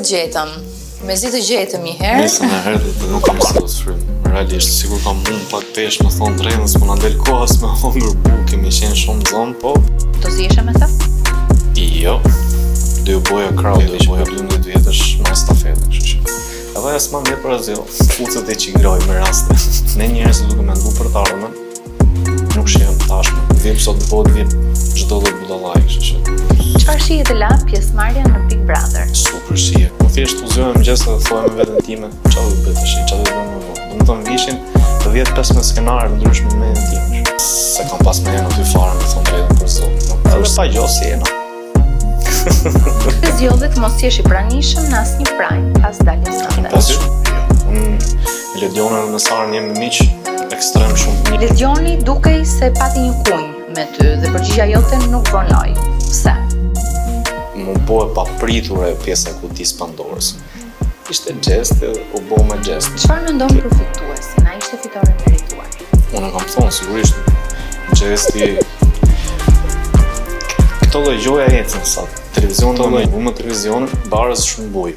Gjetëm. Mezi të gjetëm një herë. Nesër në herë dhe nuk kam sot frymë. Realisht, sigur kam humbë pak peshë, me thonë drejtën, s'po na del koha s'me hongër bukë, kemi qenë shumë zonë, po Do ziheshe me të? jo. Do ju boja krau, do ju boja 12 vjetësh në stafetë, kështu që. Edhe e s'ma ndje për asgjë, fucet e qikloj me raste. Ne njerëzit duke mendu për të ardhmen, nuk shihem tashmë. Vip sot bëhet vip çdo lloj budallai, kështu që Çfarë shije të la pjesëmarrja në Big Brother? super shije. Po thjesht u zgjohem në mëngjes dhe thoja me veten time, çfarë do të bëj tash, çfarë do të bëj më vonë. Do të thonë vishin 10-15 skenare të ndryshme në mendjen time. Se kam pas më aty fare, me thonë drejtën për Zot. Nuk edhe pa gjë si jena. Zgjodhe të mos jesh i pranishëm në asnjë prime pas daljes tënde. Pas jo. Unë me Ledionën dhe me Sarën jemi miq ekstrem shumë të mirë. Ledioni dukej se pati një kunj me ty dhe përgjigja jote nuk vonoi. Pse? Mu bo e papritur e pjesa e kutisë Pandorës. Ishte gjest, u bo me gjest. Çfarë mendon për fituesin? A ishte fitore merituar? Unë e kam thonë, sigurisht, gjesti... Këto lloj gjoja ecën sot. Televizion të lloj, më televizion, barës shumë bujë.